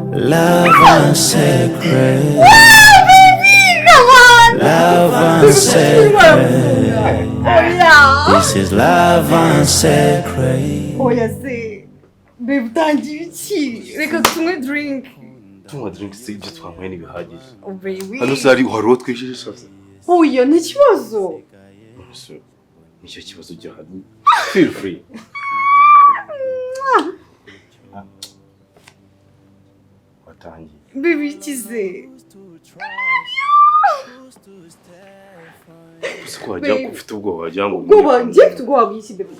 Love and secret. Love and secret. Oya. This is love and secret. Oya se. Babe, utangiye iki? Reka tunywe drink. Tunywa drink si ibyo twanyweye ntibihagije. Oh, baby. Hano se hari uwo twishyuje sasa. Oya, nta kibazo. So, nicyo kibazo gihari. Feel free. Watangiye. Baby, ikize. Gusa ko wagira ngo ufite ubwoba, wagira ngo Ubwoba, njye mfite ubwoba bw'iki, baby?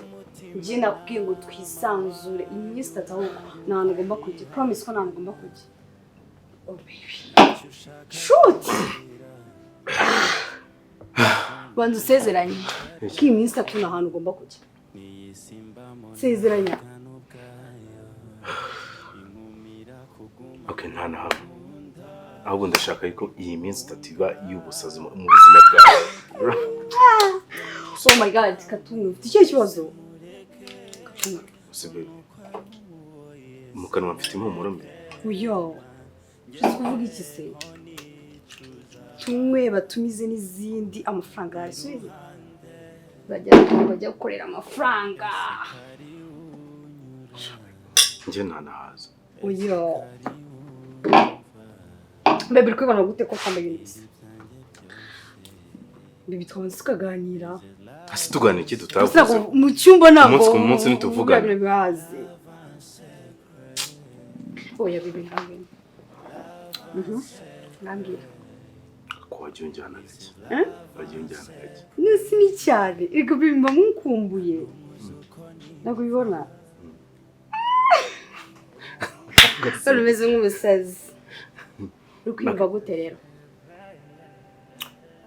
Njye nakubwiye ngo twisanzure iminsi itatu, ahubwo nta hantu ugomba kujya. Promise ko nta hantu ugomba kujya. Oh baby. Shoot! Banza usezeranye ko iyi minsi itatu nta hantu ugomba kujya. Sezeranya. Okay, nta na hamwe. Ahubwo ndashaka yuko iyi minsi itatu iba iy'ubusazi mu buzima bwawe. Oh my God, Katumwa, ufite ikihe kibazo? Katumwa. Gusa baby, mu kanwa mfite impumuro mbi. Oya. Ushatse kuvuga iki se? Tunywe batumize n'izindi, amafaranga yarasubize. Bajya gukorera amafaranga. Njye ntanahaza. Oya. Baby, uri kwibona gute ko twambaye ibintu bisa? Baby, twabanza tukaganira. Hasi tuganira iki Gusa tutavuze? ntabwo mu cyumba, ntabwo Umunsi ku munsi ntituvugana. biriya bintu bihaze. Oya baby, ntabwo. Ngambwira. Ko wagiye unjyana gake. Eh? Wagiye unjyana gake. Nasi ni cyane. Erega baby, mba nkukumbuye. Ntabwo ubibona? None umeze nk'umusazi. Uri kwiyumva gute rero?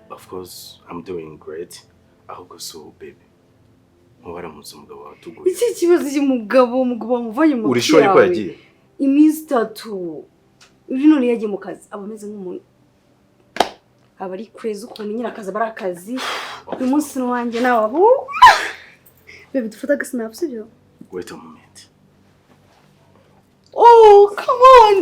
Of course, I'm doing great. Ahubwo so baby, nkubaramutse umugabo wawe tuguye. Iki kibazo cy'umugabo, umugabo wamuvanye mu Uri matwi sure ko yawe. yagiye? Iminsi itatu. Uri none yagiye mu kazi, aba ameze nk'umuntu. Aba ari crazy ukuntu nyine akazi aba ari akazi. Uyu munsi ni uwanjye nawe abo. Baby, dufate agasnap, sibyo? Wait a moment. Oh, come on!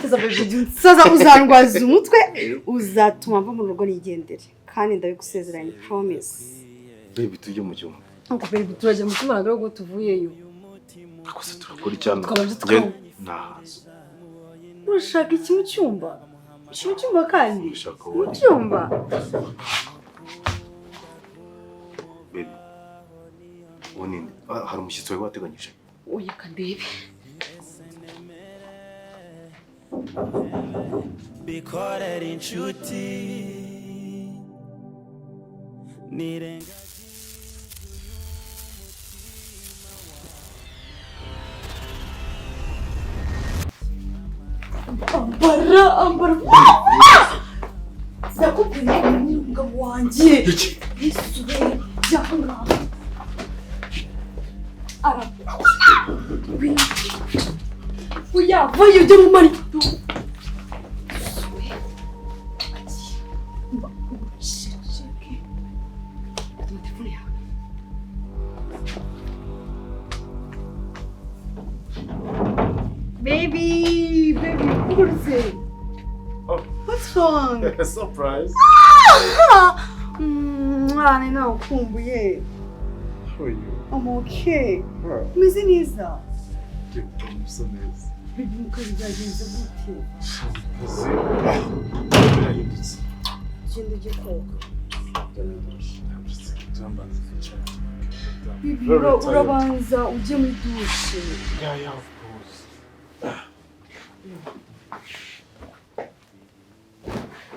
Sasa baby, sasa uzandwaza umutwe, uzatuma mva mu rugo nigendere. Kandi ndabigusezeranye, promise. Baby, tujye mu cyumba. Nkuko baby, turajya mu cyumba ntabwo ari tuvuyeyo. Ariko se turakora icyano? Twabanje Njye nahaza. Urashaka iki mu cyumba? Iki mu cyumba kandi? Ndashaka Mu wowe. cyumba? Baby. Uwo ni nde? Ah, hari umushyitsi wari wateganyije. Oya, kandebe. Bikorera inshuti nirenga. Ambara, ambara. Sinakubwiye ni umugabo wanjye. Yesu we, byanga. Oya, vayo ujya mu marido. Yesu we. Agiye. Mba, uceceke. Fata telefone yawe. Baby, baby, ugurutse. Oh. What's wrong? Surprise. Mwana, nakumbuye. How are you? I'm okay. Umeze neza. Usa neza. Baby, mu kazi byagenze gute? Birahindutse. Genda ujye koga. Ujye muri dushe. Baby, Very tired. urabanza ujye muri dushe. Yeah, of course.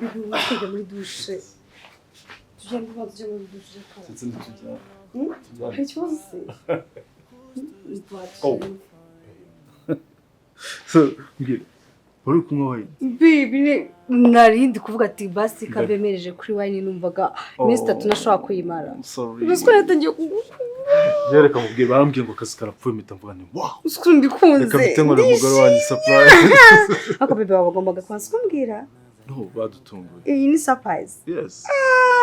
Baby, ujya muri dushe. Tugende, ubanza ujye muri dushe ujye koga. Ndetse ntitujyana. Hmm? Hari ikibazo se? Oh. So, mbwira, wari kunywa wine? Baby, nari ndi kuvuga ati basi kabemereje kuri wine, numvaga iminsi itatu nashobora kuyimara. Sorry. Ubwo yatangiye kugukunda. Reka mubwire, barambwiye ngo akazi karapfuye, mpita mvuga nti wow. Uzi mbikunze. Reka mpite nkorera umugore wanjye surprise. Ariko bebe, bagombaga kubanza kumbwira. No, badutunguye. Iyi ni surprise. Yes.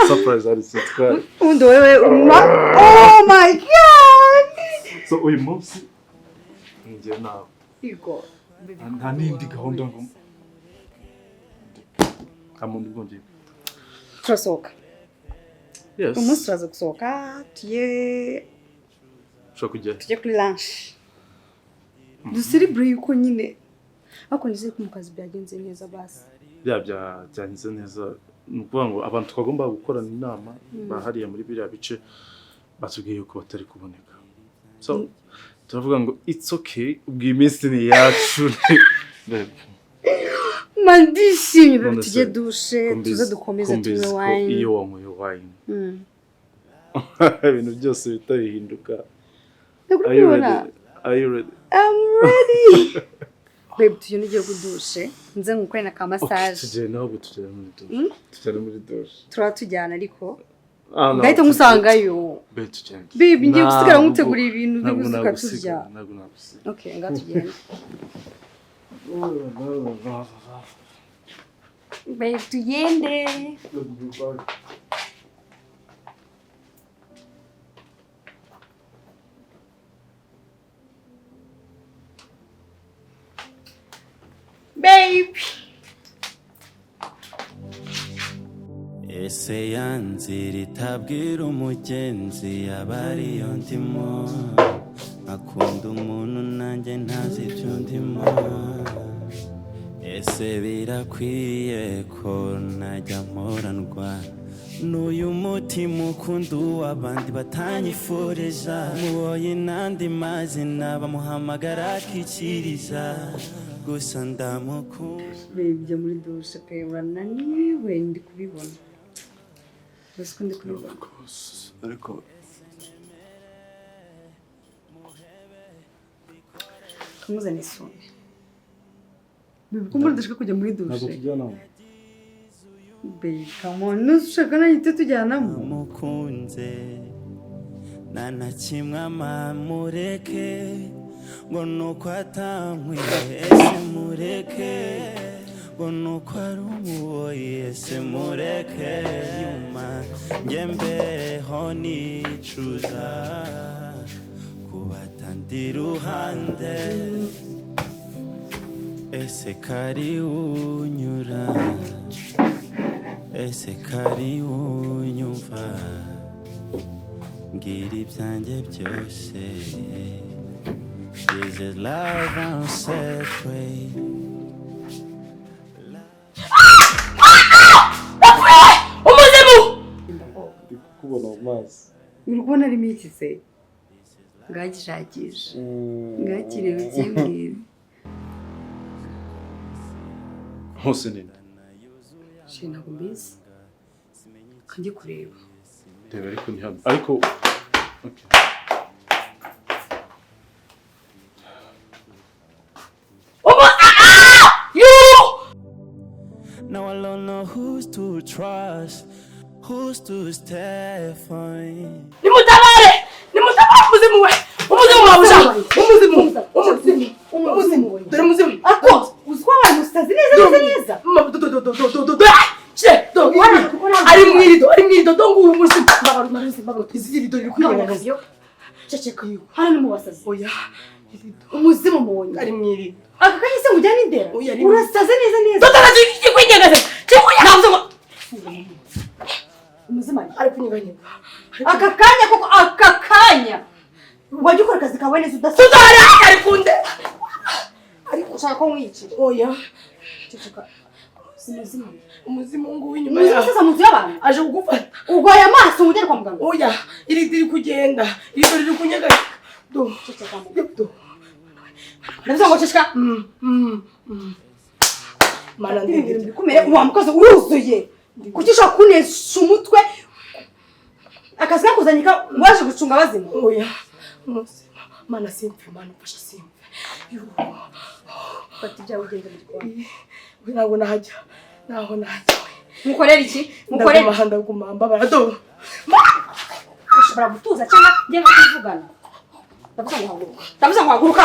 Surprise ari sitwa. Ubundi wowe uma. Oh my God! So uyu munsi njye nawe. Yego. Nta n'indi gahunda ngo nta muntu bwongeye. Turasohoka. Yes. Umunsi turaza gusohoka, tuye Ushobora kujya. Tujye kuri lunch. Ducelebrate yuko nyine, ariko nizere ko mu kazi byagenze neza basi. Byagenze neza. Ni ukuvuga ngo abantu twagomba gukorana inama bahariye muri biriya bice batubwiye yuko batari kuboneka, so turavuga ngo it's okay, ubwo iyi minsi ni iyacu. Babe, Man, ndishimye babe. None Tujye se, dushe, ko mbizi- tuze dukomeze ko mbizi tunywe ko wine. Iyo wanyweye wine, ibintu byose bihita bihinduka. Ntabwo uri Are you kubibona. ready? Are you ready? I'm ready. Babe, tugende ugiye kudushe, nze ngukore na ka Okay, massage. tugende ahubwo, tugere muri douche, tugere muri douche. Turaba tujyana ariko. Ah, no, Ndahita ngusangayo. Babe, tugende. Babe, ngiye gusigara Ntabwo- ngutegurira ibintu byo ntabwo gusuka nagusiga, turya. ntabwo nagusiga. Okay, ngaho tugende. Babe, tugende. Babe. Ese ya nzira itabwira umugenzi aba ariyo ndimo? Akunda umuntu nanjye ntazi ibyo ndimo. Ese birakwiye ko najya mporandwa n'uyu mutima ukunda uw'abandi batanyifuriza? Muboye n'andi mazina bamuhamagara akikiriza, gusa ndamukunda. Babe, jya muri dushe pe, urananiwe, ndi kubibona. Uzi ko ndi kubibona. Of course. Ariko Tumuzane isume. Babe, ko mbona udashaka kujya muri ntabwo dushe? tujyanamo. Babe, come on, nushaka nanjye tujye tujyanamo. Mukunze nta na kimwe amamureke ngo nuko atankwiye. Ese mureke ngo nuko ari umuboyi? Ese mureke nyuma njye mbeho nicuza kubatandi iruhande? Ese kari unyura? Ese kari unyumva? Mbwira ibyanjye byose. This is love I'm set free. Umuzimu! Ndi kukubona mu mazi. Uri kubona arimo iki se? Ngagishakisha. Ngakirebe ukimbwire. Hose nini. Shit, ntabwo mbizi. Kanjye kureba. Reba, ariko ni hano, ariko okay. You! Now I don't know who's to trust, who's to stay for me. Nimutabare, nimutabare! Umuzimu we, umuzimu wabuja, umuzimu, umuzimu, umuzimu, dore umuzimu. Ako, uzi ko abantu utazi neza neza neza. Ma- do do do do do do do do, ah! She, do ari mu irido, ari mu irido, do nguyu umuzimu. Mbabara, mbabara, mbabara, izi irido riri kwinyeganyeza. Ceceka yuko. Hano ni mu basazi. Oya, irido. Umuzimu mubonye. Ari mu irido. Aka kanya se ngujyane indera? Oya, Urasaze neza neza. Do do do, kiri kwinyeganyeza, kiri kwinyeganyeza. Umuzimu ari. Ari kunyeganyega. Aka kanya koko, aka kanya. Wajya ukora akazi kawe neza udasa. Tutara ari kunde. Ari ushaka ko nkwicira. Oya. Ceceka. Umuzimu. Umuzimu nguyu inyuma Umuzimu yawe. sasa mu nzu y'abantu. Aje kugufata. Urwaye amaso ngo ugere kwa muganga. Oya, iri riri kugenda, irido riri kunyeganyega. Do. Ceceka. Do. Ndavuze ngo ceceka. Mana, Ibi bintu ndindira. bikumire, wa mukozi uruzuye. Kuki ushaka kunesha umutwe? Akazi kakuzanye ka waje gucunga abazimu. Oya, umuzimu. Mana, simpfe, Mana mfasha simpfe. Yuh. Fata ibyawe ugende mu gikoni. We, ntabwo nahajya, ntaho nahajya we. Mukorere iki? Mukorere. Ndaguma, ndaguma, mbabara, do. Ushobora gutuza cyangwa njye kuvugana. Ndavuze ngo haguruka. Ndavuze ngo haguruka.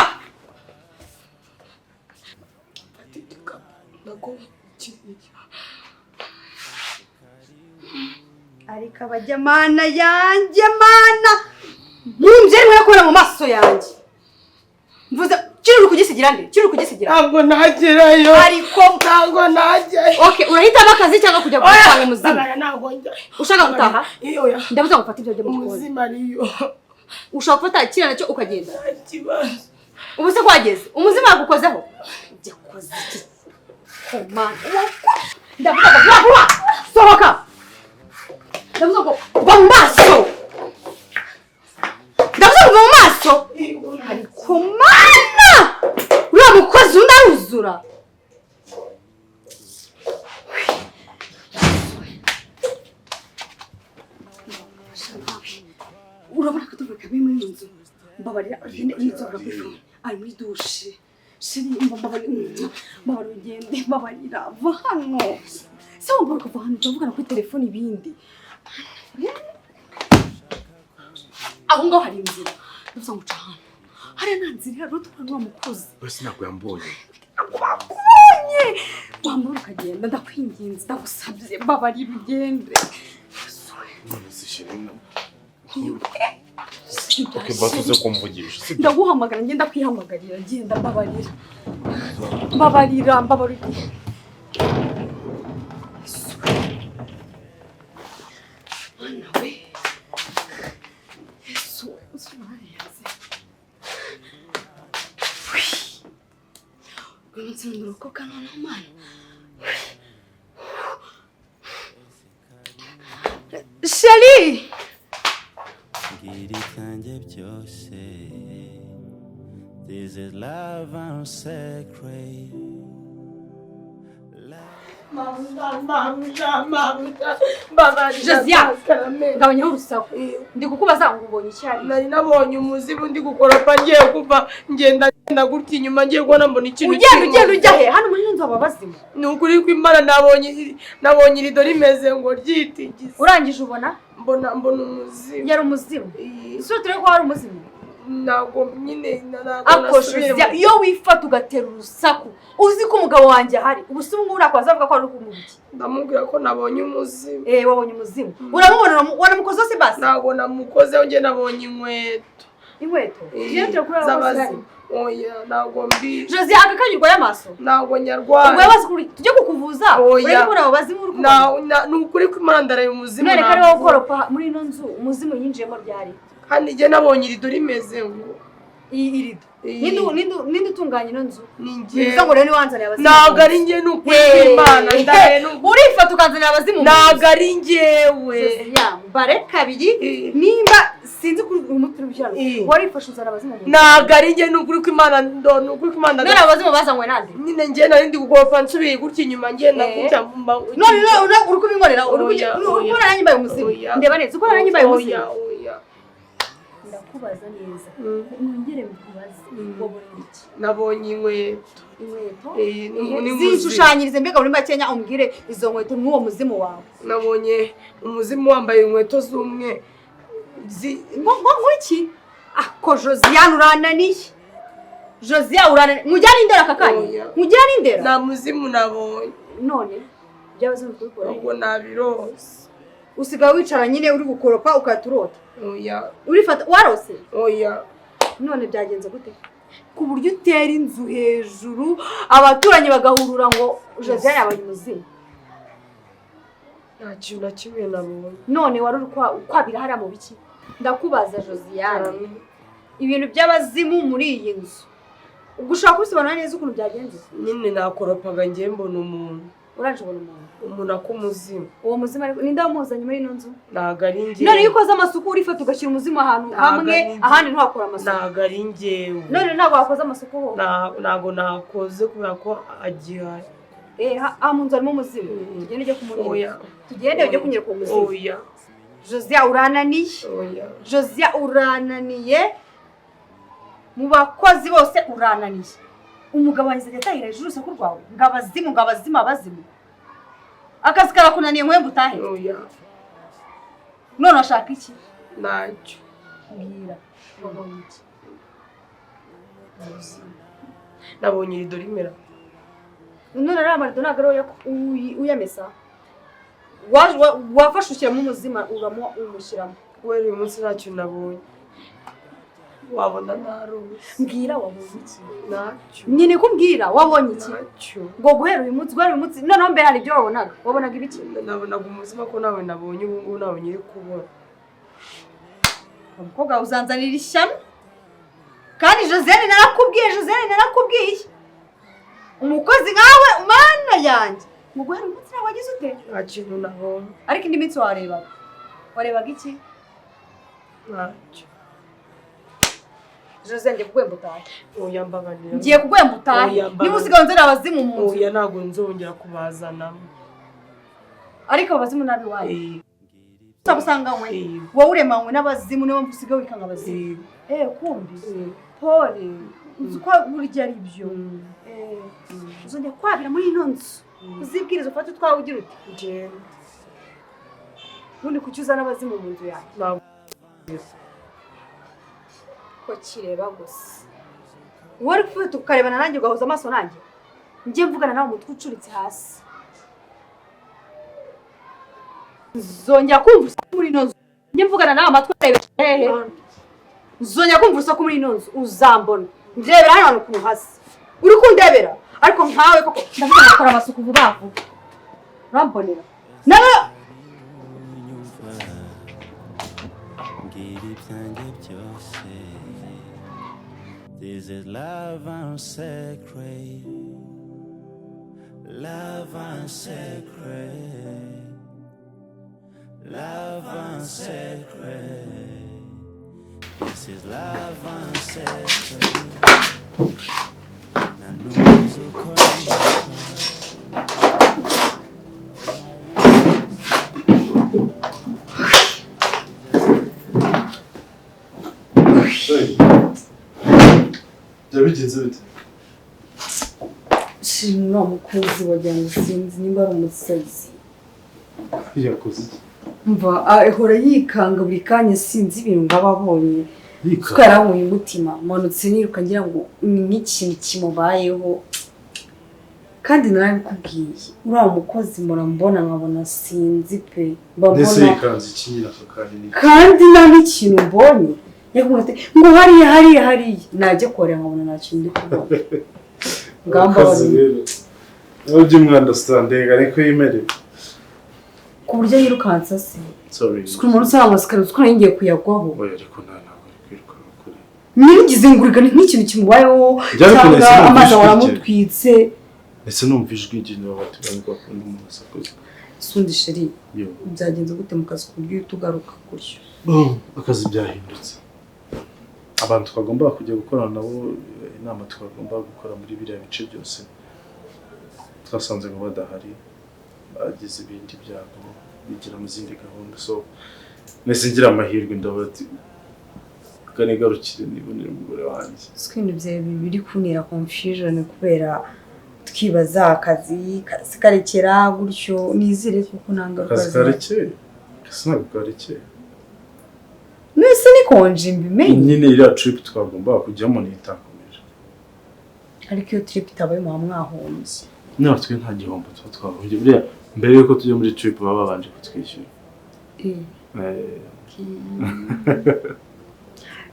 Fata igikapu, ndaguma kiriya. Ariko abajya, mana yanjye, mana. Munjye rimwe kubera mu maso yanjye. Mvuze kiri uri kugisigira nde? Kiri uri kugisigira? Ntabwo nagerayo. Ariko ntabwo najyayo. Okay, urahitamo akazi cyangwa kujya gutanga umuzimu? Babara, ntabwo njyayo. Ushaka gutaha? Oya. Ndabuza ngo ufate ibyo byo mu gikoni. Umuzimu ariyo. Ushobora gufata kiriya nacyo ukagenda. Nta kibazo. Ubu se kwageze? Umuzimu yagukozeho? Yakoze iki? Koma. Ndavuga ngo vuba vuba. Sohoka. Ndavuga ngo va mu maso. Ndavuga ngo va mu maso. Ariko mana! Uriya mukozi undi aruzura. Urabona ko tuvuga kabi muri iyi nzu. Mbabarira ugende inzoga kuri phone. Ari muri douche. Shiri mbabarira. Mbabarira ugende mbabarira. Va hano. Se wumva kuva hano turavugana kuri telefone ibindi. Aho ngaho hari inzira. Ndavuze ngo uca hano. Hariya nta nzira ihari uratubona wa mukozi. Wese ntabwo yambonye. Bakubonye. Wambara ukagenda ndakwinginze ndagusabye mbabarira ugende. None se chérie. Okay, batuze kumvugisha. Sibyo? Ndaguhamagara ngenda kwihamagarira genda mbabarira. Mbabarira mbabarira. Mwana we. Yesu we usobanuriye. Uyu munsi ndurokoka noneho mana. Sheri! Mbwira ibyanjye byose. This is love and sacred. Josiane, gabanyaho urusaku. Ndi kukubaza ngo ubonye icyo ari. Nari nabonye umuzimu ndi gukoropa ngiye kuva ngenda ngenda gutya inyuma ngiye kubona mbona ikintu Ugenda ugenda ujya he? Hano muri ino nzu haba abazimu. Ni ukuri kw'Imana nabonye irido rimeze ngo ryitigise. Urangije ubona? Mbona umuzimu. Yari umuzimu. Iyi- Isura turebe ko hari umuzimu. Ntabwo nyine ntabwo Ako nasubiye mu- Josiane, iyo wifata ugatera urusaku uzi ko umugabo wanjye ahari, ubu se ubu ngubu nakwaza avuga ko ari ukumubiki. Ndamubwira ko nabonye umuzimu. Wabonye umuzimu. Uramubona wanamukoze se basi? Ntabwo namukozeho njye nabonye inkweto. Inkweto. Tugende turakura abakozi Z'abazimu. Oya ntabwo mbi. Josiane aka kanya urwaye amaso. Ntabwo nyarwaye. Ubwo yabaze kuri tujye kukuvuza. Oya. Urebe ko abo bazimu uri kubona. Ni ukuri kw'Imana ndaraye umuzimu. None ko ari wowe ntabwo. ukoropa muri ino nzu umuzimu yinjiyemo ryari? Kandi njye nabonye irido rimeze ngo Iyi irido. Iyi. Ninde utunganya ino nzu? Ni Bivuze ngo njye. rero niwe wanzaniye abazimu. Ntabwo ari njye ni ukuri kw'Imana ndaraye ni ukuri. Urifata ukanzanira abazimu. Ntabwo ari njyewe. Josiane, bare kabiri Eh. nimba sinzi kuri uyu muti urubyaro Eh. warifashe uzana abazimu. Ntabwo ari njye ni ukuri kw'Imana ndo ni ukuri kw'Imana. None abazimu bazanywe nande? Nyine njye nari ndi gukoropa nsubiye gutya inyuma ngenda Eh. gutya mba. None none uri kubinkorera uri Oya, oya. kubona nanjye mbaye umuzimu. Oya. Ndeba neza uko nanjye mbaye umuzimu. Oya oya. Ndakubaza neza. Mm. Nongere mkubaze. Wabonye iki? Nabonye inkweto. Inkweto? Ni Zinshushanyirize mbega muri makenya umbwire izo nkweto n'uwo muzimu wawe. Nabonye umuzimu wambaye inkweto z'umwe. Ngo ngo iki? Ako Josiane urananiye. Josiane urananiye. Nkujyane indera aka kanya. Oya. Nkujyane indera. Nta muzimu nabonye. None byabaze uri kubikora. Ubwo nabirose. Usigaye wicara nyine uri gukoropa ukahita urota. Oya. Urifata warose. Oya. None byagenze gute? Ku buryo utera inzu hejuru abaturanyi bagahurura ngo Josiane yabonye umuzimu. Nta kintu na kimwe nabonye. None wari uri kwabira hariya mu biki? Ndakubaza Josiane. Ibintu by'abazimu muri iyi nzu. Ubwo ushaka kubisobanura neza ukuntu byagenze? Nyine nakoropaga njye mbona umuntu. Urangije ubona umuntu. Umuntu akumuzimu. Uwo muzimu ariko ninde wamuzanye muri ino nzu? Ntabwo ari njyewe. None iyo ukoze amasuku urifata ugashyira umuzimu ahantu hamwe ahandi ntiwakora amasuku. Ntabwo ari njyewe. None ntabwo wakoze amasuku ho? Ntabwo nakoze kubera ko agihari. Mu nzu harimo umuzimu. Tugende ujye kumunyereka. Tugende ujye kunyereka uwo muzimu. Oya. Josiane urananiye. Oya. Josiane urananiye. Mu bakozi bose urananiye. Umugabo wanjye azajya atahira hejuru urusaku rwawe. Ngo abazimu, ngo abazimu, abazimu. Akazi karakunaniye nkwe utahe. Oya. None urashaka iki? Ntacyo. Mbwira. Wabonye iki? Nabonye irido rimera. None ariya marido ntabwo ari wowe uyamesa? Wafashe ushyiramo umuzima uramumushyiramo. Kubera uyu munsi ntacyo nabonye. Wabona narose. Mbwira wabonye iki? Ntacyo. Nyine kumbwira wabonye iki? Ntacyo. Ngo guhera uyu munsi, guhera uyu munsi noneho mbere hari ibyo wabonaga. Wabonaga ibiki? Nabonaga umuzima ko nawe nabonye ubu ngubu nawe nyiri kubona. Umukobwa uzanzanira ishyano. Kandi Josiane narakubwiye, Josiane narakubwiye. Umukozi nkawe mana yanjye. Ngo guhera uyu munsi nawe wagize ute? Nta kintu nabonye. Ariko indi minsi warebaga. Warebaga iki? Ntacyo. Josiane ngiye kuguhemba utahe. Oya mbabarira. Ngiye kuguhemba utahe. Oya, mbabarira. Niba usigaye unzanira abazimu mu nzu. Oya ntabwo nzongera kubazanamo. Ariko abazimu nabi wayo. Eh, Usanga we. eh, Wowe uremanywe n'abazimu niyo mpamvu usigaye wikanga abazimu. eh, Eh kumbi. eh. Pole. Uzi ko burya ari byo. Mm. Eh uzongera kwabira muri ino nzu. Uzibwiriza ufate utwawe ugira uti. Ngende. Ubundi kuki uzana abazimu mu nzu yanjye? Ntabwo. Ko kireba gusa. Wowe uri gufata ukarebana nanjye ugahuza amaso nanjye. Njye mvugana nawe umutwe ucuritse hasi. Zongera kumva urusaku muri ino nzu. Njye mvugana nawe amatwi arebera hehe. Zongera kumva urusaku muri ino nzu uzambona. Ndebera hano hantu ukuntu hasa. Uri kundebera ariko nkawe koko ndavuga ngo kora amasuku vuba vuba. Urambonera. Nawe unyumva mbwira ibyanjye byose. This is love and secret, love and secret, love and secret. This is love and secret. Na n'uzi uko nitwa. Byabigenze bite? Shimwa mukozi wagira ngo sinzi nimba ari umusazi. Yakoze iki? Mva ahora yikanga buri kanya sinzi ibintu ngaba abonye. Kuko yarabonye umutima manutse niruka ngira ngo ni nk'ikintu kimubayeho. Kandi narabikubwiye uriya mukozi murambona nkabona sinzi pe mba Ndetse mbona yikanze iki nyine aka kanya ni kandi nta n'ikintu mbonye. Yakubwira ati ngo hariya hariya hariya najya kureba nkabona nta kintu ndi kubona. Ngamba Akazi bari rero. Nawe ujye umwandastandinga ariko yemerewe. ku buryo yirukansa se. Sorry. Uzi umuntu usaba amasikariye uzi ko nari ngiye kuyagwaho. Oya ariko nta ntabwo ari kwirukanka kuri. Nirigize ngurigana nk'ikintu kimubayeho Byari cyangwa kunahise numva amazi ijwi rye. waramutwitse. Ndetse numva ijwi ry'intu baturanyi kwa kundi umuntu asakuza. Sundi sheri Yo. byagenze gute mu kazi ku buryo uhita ugaruka gutyo? Akazi byahindutse. Abantu twagomba kujya gukorana nabo inama twagomba gukora muri biriya bice byose twasanze ngo badahari, bagize ibindi byago bigira mu zindi gahunda, so nahise ngira amahirwe ndavuga ati kanigarukire nibonere umugore wanjye. Uzi ko ibintu byawe biri kuntera confusion kubera twibaza akazi kazi karekera gutyo nizere kuko nta ngaruka Akazi zihari. karekeye, akazi ntabwo karekeye. Nese ni konje mbimenye. Nyine iriya trip twagombaga kujyamo ntitakomeje. Ariko iyo trip itabaye muba mwahombye. Niba twe nta gihombo tuba twahombye, buriya mbere yuko tujya muri trip baba babanje kutwishyura. Eh,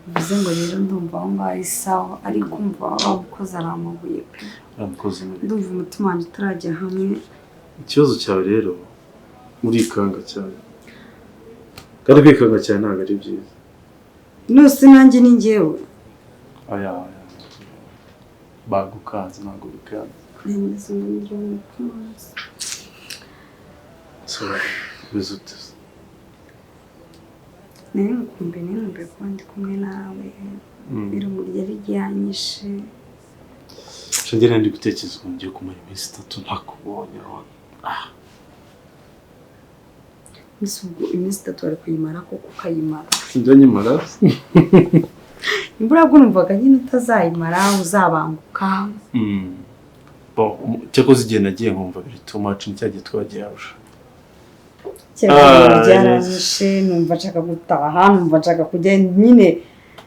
bivuze ngo rero ndumva aho ngaho ari sawa ariko umva wa mukozi aramabuye pe. Uriya mukozi ni Ndumva umutima wanjye utarajya hamwe. Ikibazo cyawe rero urikanga cyane, kandi kwikanga cyane ntabwo ari byiza. Nose nanjye ni njyewe. Oya oya, bagukanze ntabwo bikanze. Nemeza ngo ni njyewe umukunzi. So bimeze ute se? Nari mukumbuye, nari nkumbuye kuba ndi kumwe nawe. Irungu ryari ryanyishe. Shangela ndi gutekereza ukuntu ngiye kumara iminsi 3 ntakubonye. Mbese ubwo iminsi 3 wari kuyimara koko ukayimara? Njya nyimara. Imvura bwo numvaga nyine utazayimara uzabanguka. Bon, cyakoze igihe nagiye nkumva biri too much ni cya gihe twagiye Arusha. Kera Ah, byaranyishe numva nshaka gutaha numva nshaka kujya nyine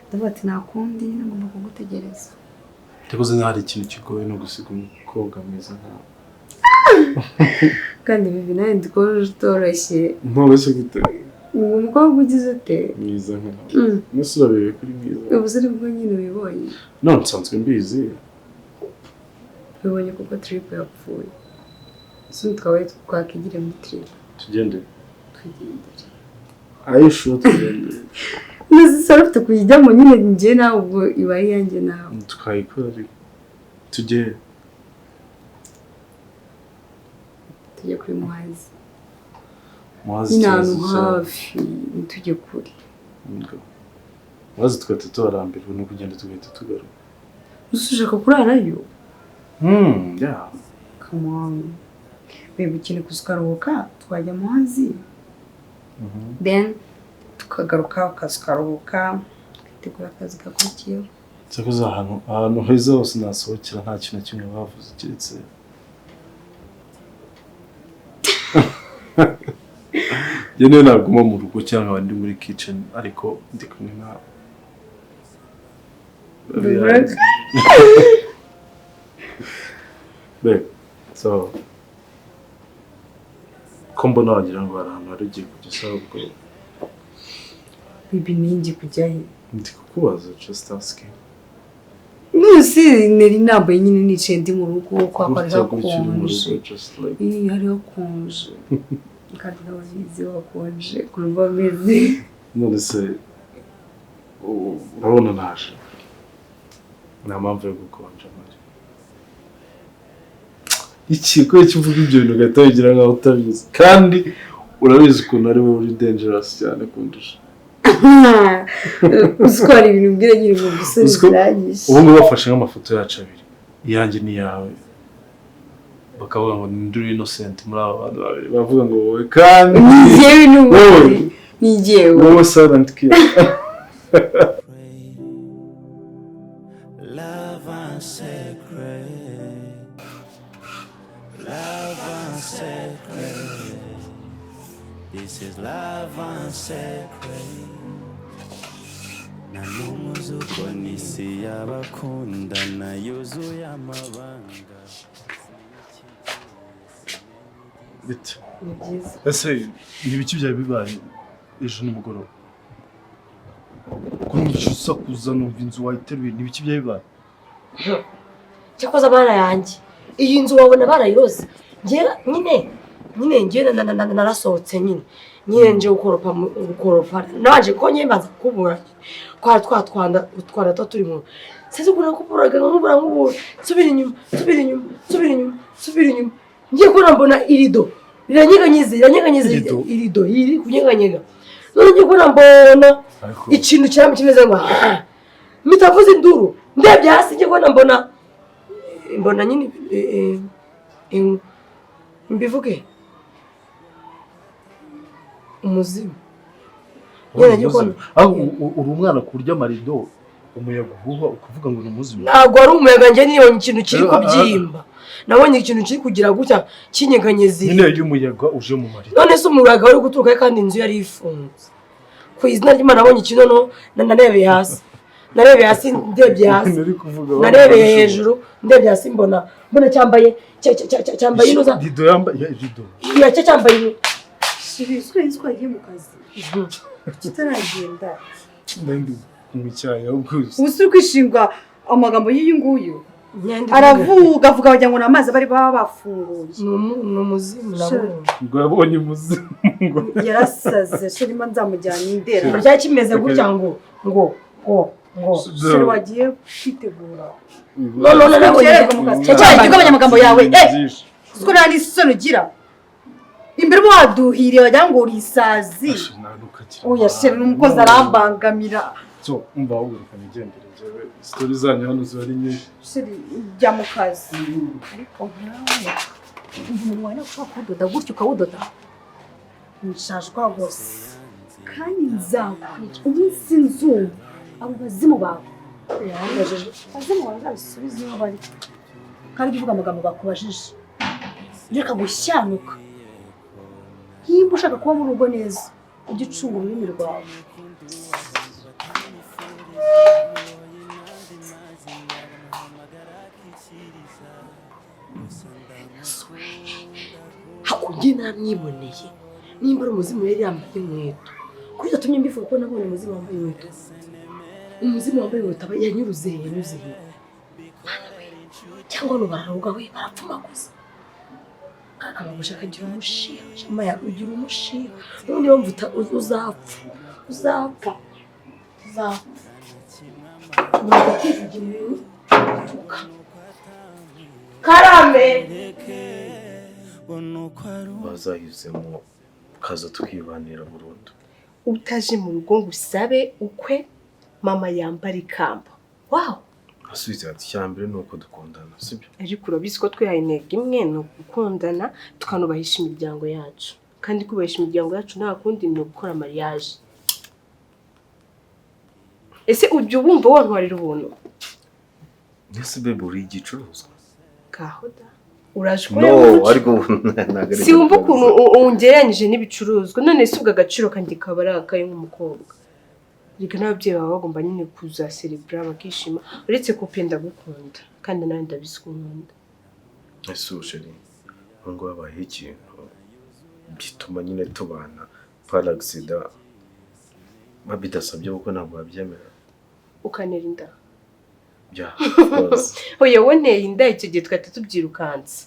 ndavuga ati nta kundi ngomba kugutegereza. Cyakoze nta hari ikintu kigoye no gusiga umukobwa mwiza nkawe. Kandi ibi nawe ndi kubona utoroshye. Ntoroshye gute? Uwo mukobwa ugize ute? Mwiza nkawe. Mwese urabebe kuri mwiza. Ubu se nibwo nyine ubibonye? No, nsanzwe mbizi. Ubibonye kuko trip yapfuye. So twabaye twakigire muri trip. Tugende. Twigendere. Are you sure tugende? Nzi ufite kuyijyamo nyine njye nawe, ubwo iba ari iyanjye nawe. Twayikora ariko. Tujye. Tujye kuri Muhazi. Muhazi Nyine ahantu ikibazo cyawe. hafi, ntitujye kure. Muhazi tugahita tuharambirwa no kugenda tugahita tugaruka. Gusa ushaka kurarayo? Yeah. Come on. Babe, ukeneye kuza ukaruhuka, twajya Muhazi. Then tukagaruka ukaza ukaruhuka, tukitegura akazi gakurikiyeho. Cyakoze ahantu heza hose nasohokera nta kintu na kimwe bavuze keretse njye niyo naguma mu rugo cyangwa nkaba ndi muri kitchen ariko ndi kumwe nawe. Babe, so ko mbona wagira ngo hari ahantu wari ugiye kujya usaba ubwo. Baby, ninjye kujya he? Ndi kukubaza, just asking. None nari nambaye nyine nicaye ndi mu rugo kwa kwa Gutya gutya uri mu rugo, hakonje. just like Ih, hari hakonje. Kandi n'ababizi hakonje kurumva ameze. None se urabona naje. Nta mpamvu yo gukonja mari. Iki ko kivuga ibyo bintu ugahita wigira nkaho utabizi. Kandi urabizi ukuntu ari wowe uri dangerous cyane kundusha. Uzi ko hari ibintu mbwira nyine mu gusubiza Uzi ko birangije. ubu ngubu bafashe nk'amafoto yacu abiri, iyanjye n'iyawe, bakavuga ngo ndi innocent muri aba bantu babiri, bavuga ngo wowe kandi Ni njyewe n'ubundi. Wowe. Ni njyewe. Wowe silent killer. Love and secret. Love and secret. This is love and secret. Nta n'umwe uzi uko n'isi y'abakundana yuzuye amabanga. Bite? Ni byiza. Ese ni ibiki byari bibaye ejo nimugoroba? Ko numva usakuza, numva inzu wayiteruye, ni ibiki byari bibaye? Cyakoze abana yanjye, iyi nzu wabona barayiroze. Njye nyine njye narasohotse nyine nje gukoropa, nabanje ko nyine mbanza kubura kwa twa twanda utwanda tuba turi mu sinzi ukuntu nakuburaga, nkubura nkubura, nsubira inyuma, nsubira inyuma, nsubira inyuma, nsubira inyuma, ngiye kubona mbona irido riranyeganyeze, riranyeganyeze. Irido? Irido iri kunyeganyega. None ngiye kubona mbona Ariko ikintu cyari kimeze ngo mpita induru, ndebye hasi ngiye kubona mbona nyine mbivuge umuzimu nyine nagiye kubona. Aho uri umwana ku buryo amarido umuyaga uhuha ukavuga ngo ni umuzimu? Ntabwo ari umuyaga, njye nibonye ikintu kiri Rero, kubyimba, nabonye ikintu kiri kugira gutya kinyeganyeza Nyine iyo umuyaga uje mu marido. None se umuyaga wari guturuka he kandi inzu yari ifunze? Ku izina ry'Imana nabonye ikintu, noneho narebeye hasi, narebeye hasi, ndebye hasi. Nari kuvuga Narebeye hejuru, ndebye hasi mbona cyambaye cyambaye inoza. Rido yambaye rido. Yacyo cyambaye Chérie, uzi ko nzi ko wagiye mu kazi? Kuki utaragenda? Ndi kunywa icyayi ahubwo. Ubu se uri kwishingwa amagambo y'uyu nguyu? Nyandi. Aravuga avuga wagira ngo ni amazi bari baba bafunguye. Ni umuzimu nabonye. Ngo yabonye umuzimu ngo. Yarasaze chérie, mba nzamujyana indera. Byari kimeze gutya ngo ngo ngo ngo. Chérie, wagiye kwitegura. No no no, nabonye. Ukererwa mu kazi. Cyacyari ugabanya amagambo yawe, eh! Uzi ko nta n'isoni ugira? Imbere uba waduhiriye wagira ngo uri isazi. Oya chérie, n'umukozi arambangamira. So umva, ahubwo reka nigendere njyewe, story zanyu hano ziba ari nyinshi. Chérie, jya mu kazi. Ariko nkawe umuntu wawe nawe ushobora kuwudoda gutya ukawudoda, nshajwa rwose kandi nzakwica umunsi nzumva abo bazimu bawe. Abazimu bawe uzabisubize iyo bari, kandi ujye uvuga amagambo bakubajije. Reka gushyanuka. Nimba ushaka kuba mu rugo neza, ujye ucunga ururimi rwawe. Hakurya namwiboneye, nimba ari umuzimu yari yambaye inkweto. Icyatumye mbivuga ko nabonye umuzimu wambaye inkweto. Umuzimu wambaye inkweto aba yanyuruze he, yanyuze he? Mwana we, cyangwa no bararoga we, barapfumaguza. Amagusha akagira umushiha, shama yawe ugira umushiha. N'ubundi mpamvu uzapfa, uzapfa, uzapfa. Umuntu akivugira ibintu atuka. Karame! Wazahisemo ukaza tukibanira burundu. Utaje mu rugo ngo usabe ukwe, mama yambara ikamba, wow. Asubiza ati: "Icya mbere ni uko dukundana, sibyo?" Ariko urabizi ko twihaye intego imwe, ni ugukundana tukanubahisha imiryango yacu. Kandi kubahisha imiryango yacu nta kundi, ni ugukora mariage. Ese ujya wumva wantwarira ubuntu? Ese babe, uri igicuruzwa? Ngaho da, uraje No. ukora. Ariko ntabwo ari Si wumva ukuntu ungereranyije n'ibicuruzwa? None se ubwo agaciro kanjye kaba ari akahe nk'umukobwa? Reka n'ababyeyi baba bagomba nyine kuzaserebura bakishima. Uretse ko pe ndagukunda, kandi nawe ndabizi ko unkunda. Ese ubu chéri, ubu ngubu habayeho ikintu gituma nyine tubana par accident, bidasabye kuko ntabwo babyemera? Ukanera inda? Yeah, of course. Oya, wowe nteye inda, icyo gihe twahita tubyirukansa,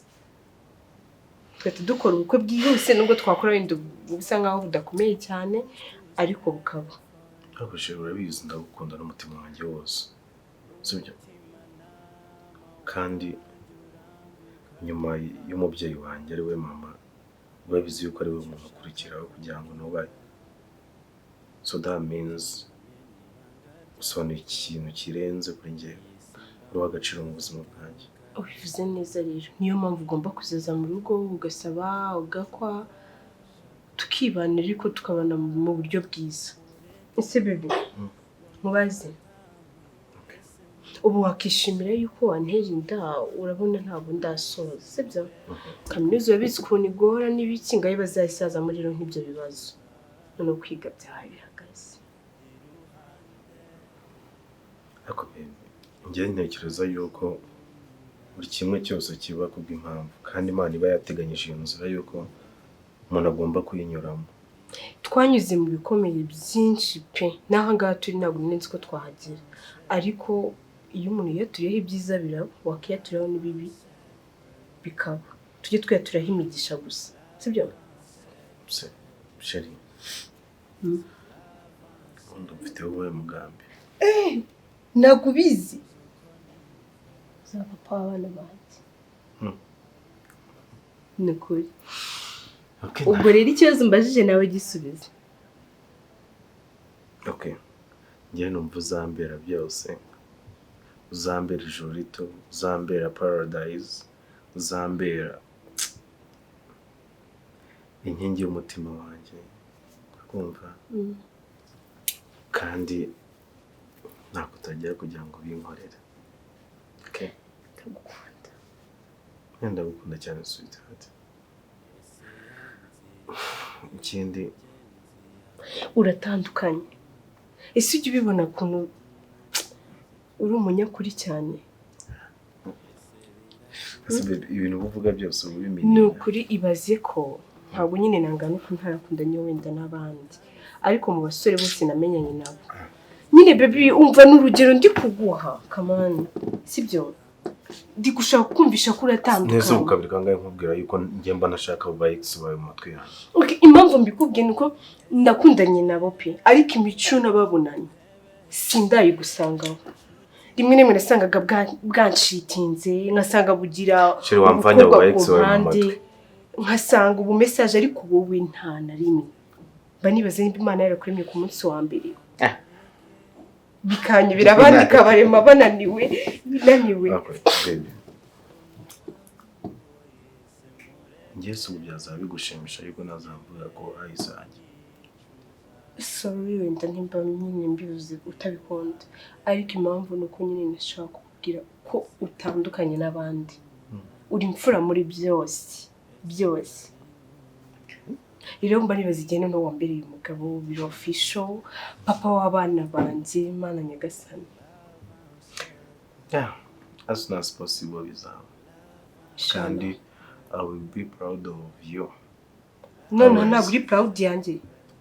tugahita dukora ubukwe bwihuse, nubwo twakora wenda busa nkaho budakomeye cyane, ariko bukaba. Ariko chéri, urabizi ndagukunda n'umutima wanjye wose, sibyo? Kandi nyuma y'umubyeyi wanjye, ari we mama, urabizi yuko ari we muntu ukurikiraho kugira ngo nubahe. So that means usobanuye ikintu kirenze kuri njyewe, uri uw'agaciro mu buzima bwanjye. Ubivuze neza. Rero niyo mpamvu ugomba kuzaza mu rugo ugasaba, ugakwa, tukibanira, ariko tukabana mu buryo bwiza. Ese bébé, mubaze, ubu wakishimira yuko wantera inda? Urabona ntabwo ndasoza, sibyo? Kaminuza urabizi ukuntu igora n'ibiki, ngaho bazayisaza muri rero nk'ibyo bibazo, noneho kwiga byawe bihagaze. Ariko baby, njye ntekereza yuko buri kimwe cyose kiba kubw'impamvu, kandi Imana iba yateganyije iyo nzira yuko umuntu agomba kuyinyuramo. Twanyuze mu bikomeye byinshi pe. N'aha ngaha turi ntabwo nzi ko twahagera, ariko iyo umuntu yiyaturiyeho ibyiza biraba, wakiyaturaho n'ibibi bikaba. Tujye twiyaturaho imigisha gusa, sibyo? Se chéri, ubundi mfite wowe mugambi? Ntabwo ubizi? Uzaba papa w'abana banjye. Ni ukuri. Okay. Ubwo rero ikibazo mbajije nawe gisubize. Okay, njyewe numva uzambera byose, uzambera ijuru rito, uzambera paradise, uzambera inkingi y'umutima wanjye, kumva? Kandi ntabwo utagira kugira ngo ubinkorere, okay? Ndagukunda. Ndagukunda cyane, sweetheart. Ikindi, Uratandukanye. Ese ujya ubibona ukuntu uri umunyakuri cyane? Ese baby, ibintu uba uvuga byose uba ubimenye? Ni ukuri, ibaze ko ntabwo nyine nangana uko ntarakundanye wenda n'abandi, ariko mu basore bose namenyanye nabo nyine, baby, umva n'urugero ndi kuguha kamani, sibyo? Ndi gushaka kumvisha ko Neza. uratandukanye. Ubu kabiri kangahe nkubwira yuko njye mba nashaka abo ba ex bawe mu matwi yanjye? Okay, impamvu mbikubwiye ni uko ndakundanye nabo pe, ariko imico nababonanye sindayigusangaho. Rimwe na rimwe nasangaga bwanshitinze, nkasanga bugira Chéri, wamvanye abo ubukobwa ba ex ku bawe mu mpande, matwi. nkasanga ubu message, ariko wowe nta na rimwe. Mba nibaza niba Imana yarakuremye ku munsi wa mbere, bikanyobera, abandi ikabarema bananiwe binaniwe. Okay, baby. Njye si ubu byazaba bigushimisha yuko nazavuga ko ayisange? Sorry, wenda ntimba nyine mbivuze utabikunda, ariko impamvu ni uko nyine nashaka kukubwira ko utandukanye n'abandi. Uri imfura muri byose byose. Rero mba nibaza igihe noneho wambereye umugabo biri official, papa w'abana banjye. Mana nyagasani! Yeah, as soon as possible bizaba, kandi I will be proud of you. Noneho Always. ntabwo uri proud yanjye?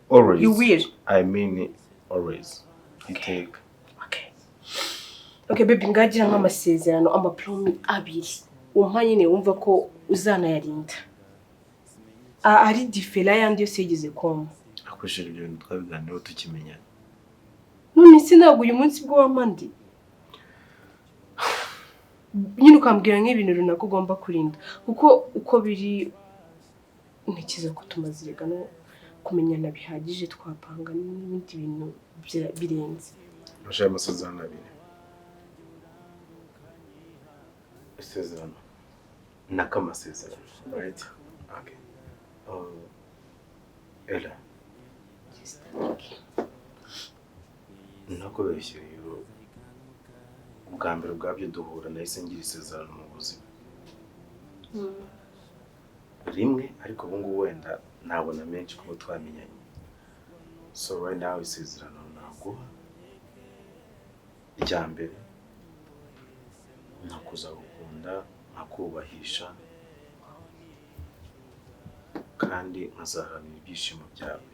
Always. You will. I mean always. Iteka. Okay. Okay baby, ngagira nk'amasezerano, amapromise abiri umpa nyine wumva ko uzanayarinda, ari différent y'andi yose yigeze kumpa. Akoresheje ibyo bintu twabiganiraho tukimenyana. None se ntabwo uyu munsi bwo wampa andi nyine, ukambwira nk'ibintu runaka ugomba kurinda, kuko uko biri ntekereza ko tumaze rega no kumenyana bihagije, twapanga n'ibindi bintu birenze. Nashaka amasezerano abiri. Isezerano. Nakamasezerano. Right? Okay. Ella. Ntakubeshye rero, ubwa mbere ubwabyo duhura nahise ngira isezerano mu buzima rimwe, ariko ubu ngubu wenda nabona menshi kuko twamenyanye. So right now, isezerano naguha rya mbere nkakuzagukunda, nkakubahisha kandi nkazaharanira ibyishimo byawe.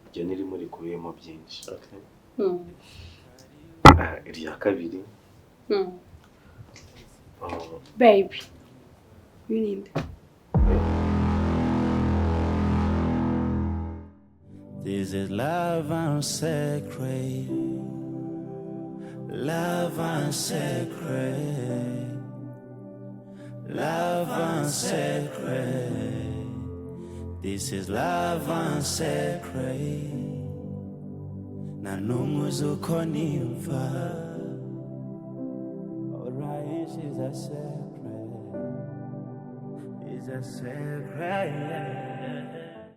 Ibyo nirimo rikubiyemo byinshi, okay? Ah, irya kabiri, oh, Baby, uyu ni nde? This is love and sacred. Love and sacred. Love and sacred. This is love and sacred. Na n'umwe uzi uko niyumva. Alright, is a secret. Is a secret.